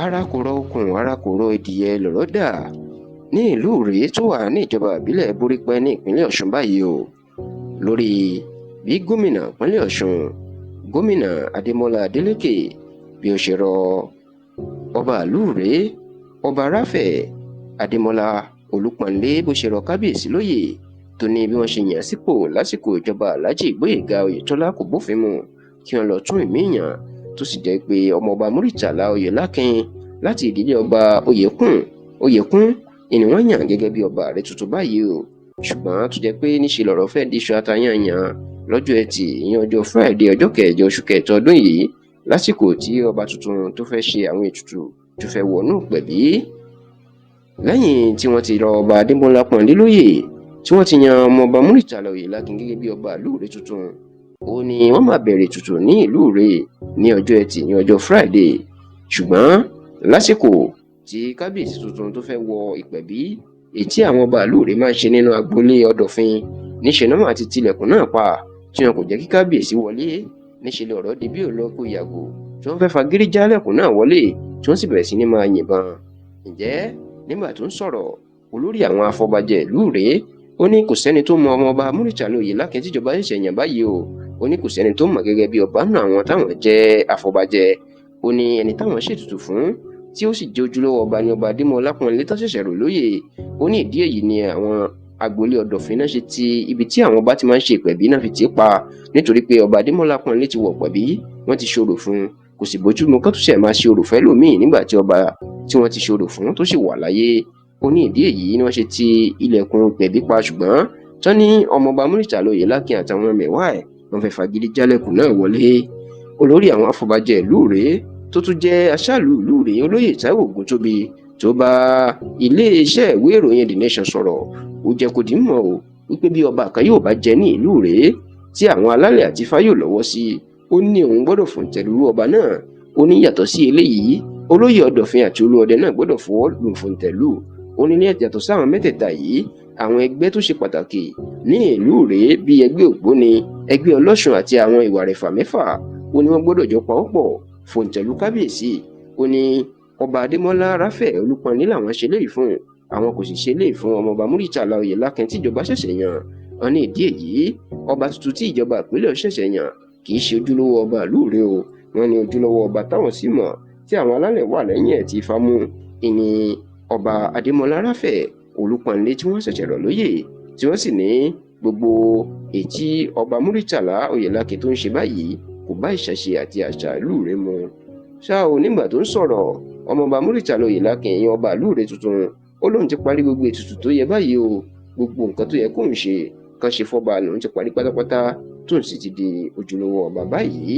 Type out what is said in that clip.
Ara kò rọ okùn, ara kò rọ edìyẹ lọ̀rọ̀ dà ní ìlú Irèé tó wà níjọba ìbílẹ̀ Borípé ní ìpínlẹ̀ Ọ̀ṣun báyìí o, lórí bí gómìnà ìpínlẹ̀ Ọ̀ṣun, Gómìnà Adémọlá Adélékè, bí ó ṣe rọ ọba ìlú Irèé, Ọba Ráfẹ̀ Adémọlá Olúpọ̀nlé, bó ṣe rọ kábíyèsí lóyè tó ní bí wọ́n ṣe yàn án sípò lásìkò ìjọba Alhaji Gbóyèga Oyètọ́lá kò bófin mu, kí wọ́n lọ tún ìmíì yàn, tó sì jẹ́ pé ọmọọba Muritàlá Oyèlákin láti ìdílé ọba Oyèkún Oyèkún ni wọ́n yàn gẹ́gẹ́ bí ọba ààrẹ tuntun báyìí o. Ṣùgbọ́n tó jẹ́ pé níṣe lọ̀rọ̀ fẹ́ diṣu atayanyan lọ́jọ́ Etì, ìyẹn ọjọ́ Friday, ọjọ́ kẹjọ oṣù kẹta ọdún yìí, lásìkò tí ọba tuntun tó fẹ́ ṣe àwọn ètùtù tó fẹ́ wọnú ìpẹ̀bí, lẹ́yìn tí wọ́n ti rọ ọba Adémọlá Pọ́nlé lóyè, tí wọ́n ti yan ọmọọba Muritàlá Oyèlákin gẹ́gẹ́ bí ọba ìlú Ìrè tuntun, ó ní wọ́n máa bẹ̀rẹ̀ ètùtù ní ìlú Ìrè ní ọjọ́ Etì ní ọjọ́ Friday. Ṣùgbọ́n lásìkò tí kábíyèsí tuntun tó fẹ́ wọ ìpẹ̀bí, èyí tí àwọn ọba ìlú Ìrè máa ń ṣe nínú agboolé Ọ̀dọ̀fin, níṣẹ́ náà máa ti tilẹ̀kùn náà pa, tí wọn kò jẹ́ kí kábíyèsí wọlé. Níṣẹ́ lọ̀rọ̀ di bí òlọ kó yàgò, tí wọ́n fẹ́ fagídí jálẹ̀kùn náà wọlé, tí wọ́n sì bẹ̀rẹ̀ sí ní máa yìnbọn. Ǹjẹ́ nígbà tó ń sọ̀rọ̀, olórí àwọn afọbajẹ ìlú Ìrè, ó ní kò sẹ́ni tó mọ ọmọọba Muritàlá Oyèlákin tíjọba ṣẹ̀ṣẹ̀ yàn báyìí o. Ó ní kò sẹ́ni tó mọ̀ gẹ́gẹ́ bí ọba nínú àwọn táwọn jẹ́ afọbajẹ. Ó ní ẹni táwọn ṣètùtù fún tí ó sì jẹ́ ojúlówó ọba ní ọba Adémọlá Pọ́nlé tó ṣẹ̀ṣẹ̀ rò lóyè. Ó ní ìdí èyí ni àwọn agboolé Ọ̀dọ̀fin náà ṣe ti ibi tí àwọn ọba ti máa ń ṣe ìpẹ̀bí náà fi tì í pa, nítorí pé ọba Adémọlá Pọ́nlé ti wọ̀ pẹ̀bí, wọ́n ti ṣorò fún un, kò sì bójúmu kán tún ṣẹ̀ máa ṣe orò fẹ́lòmíì nígbà tí ọba tí wọ́n ti ṣorò fún tó sì wà láyé. Ó ní ìdí èyí ni wọ́n ṣe ti ilẹ̀kùn ìpẹ̀bí pa, ṣùgbọ́n tán ní ọmọọba Muritàlá Oyèlákin àtàwọn mẹ̀wá ẹ̀ wọ́n fẹ́ fagídí jálẹ̀kùn náà wọlé. Olórí àwọn afọbajẹ ìlú Ìrè tó tún jẹ́ aṣáálú ìlú Ìrè, olóyè Táíwò Ògúntóbi, tó bá iléeṣẹ́ ìwé ìròyìn The Nation sọ̀rọ̀, ó jẹ́ kó di mímọ̀ o wípé bí ọba kan yóò bá jẹ ní ìlú Ìrè tí àwọn alálẹ̀ àti ifá yóò lọ́wọ́ sí, ó ní òun gbọ́dọ̀ fòǹtẹ̀ lù ọba náà. Ó ní yàtọ̀ sí eléyìí, olóyè Ọ̀dọ̀fin àti Olúọdẹ náà gbọ́dọ̀ fọwọ́ lù fòǹtẹ̀ lù. Ó ní yàtọ̀ sáwọn mẹ́tẹ̀ẹ̀ta yìí, àwọn ẹgbẹ́ tó ṣe pàtàkì ní ìlú Ìrè bíi ẹgbẹ́ ògbóni, ẹgbẹ́ ọlọ́ṣun àti àwọn ìwàrẹ̀fà mẹ́fà, ó ní wọ́n gbọ́dọ̀ jọ pawọ́pọ̀ fòǹtẹ̀lù kábíyèsí. Ó ní ọba Adémọlá Ráfẹ̀ Olúpọ̀nlé làwọn ṣe léyìí fún, àwọn kò sì ṣe léyìí fún ọmọọba Muritàlá Oyèlákin tíjọba ṣẹ̀ṣẹ̀ yàn. Wọn ní ìdí èyí, ọba tuntun tí ìjọba ìpínlẹ̀ ṣẹ̀ṣẹ̀ yàn kì í ṣe ojúlówó ọba ìlú Ìrè o. Wọn ní ojúlówó ọba táwọn sì mọ̀ tí àwọn alálẹ̀ wà lẹ́yìn ẹ̀ tí ifá mú ìní ọba Adémọlá Ráfẹ̀ Olúpọ̀nlé tí wọ́n ṣẹ̀ṣẹ̀ rọ̀ lóyè, tí wọ́n sì ní gbogbo ètí ọba Muritàlá Oyèlákin tó ń ṣe báyìí kò bá ìṣẹ̀ṣe àti àṣà ìlú Ìrè mu. Ṣá o, nígbà tó ń sọ̀rọ̀, ọmọọba Muritàlá Oyèlákin, ìyẹn ọba ìlú Ìrè tuntun, ó lóun ti parí gbogbo ètùtù tó yẹ báyìí o. Gbogbo nǹkan tó yẹ kóun ṣe kán ṣe fọ́ba lòun ti parí pátápátá, tóun sì ti di ojúlówó ọba báyìí.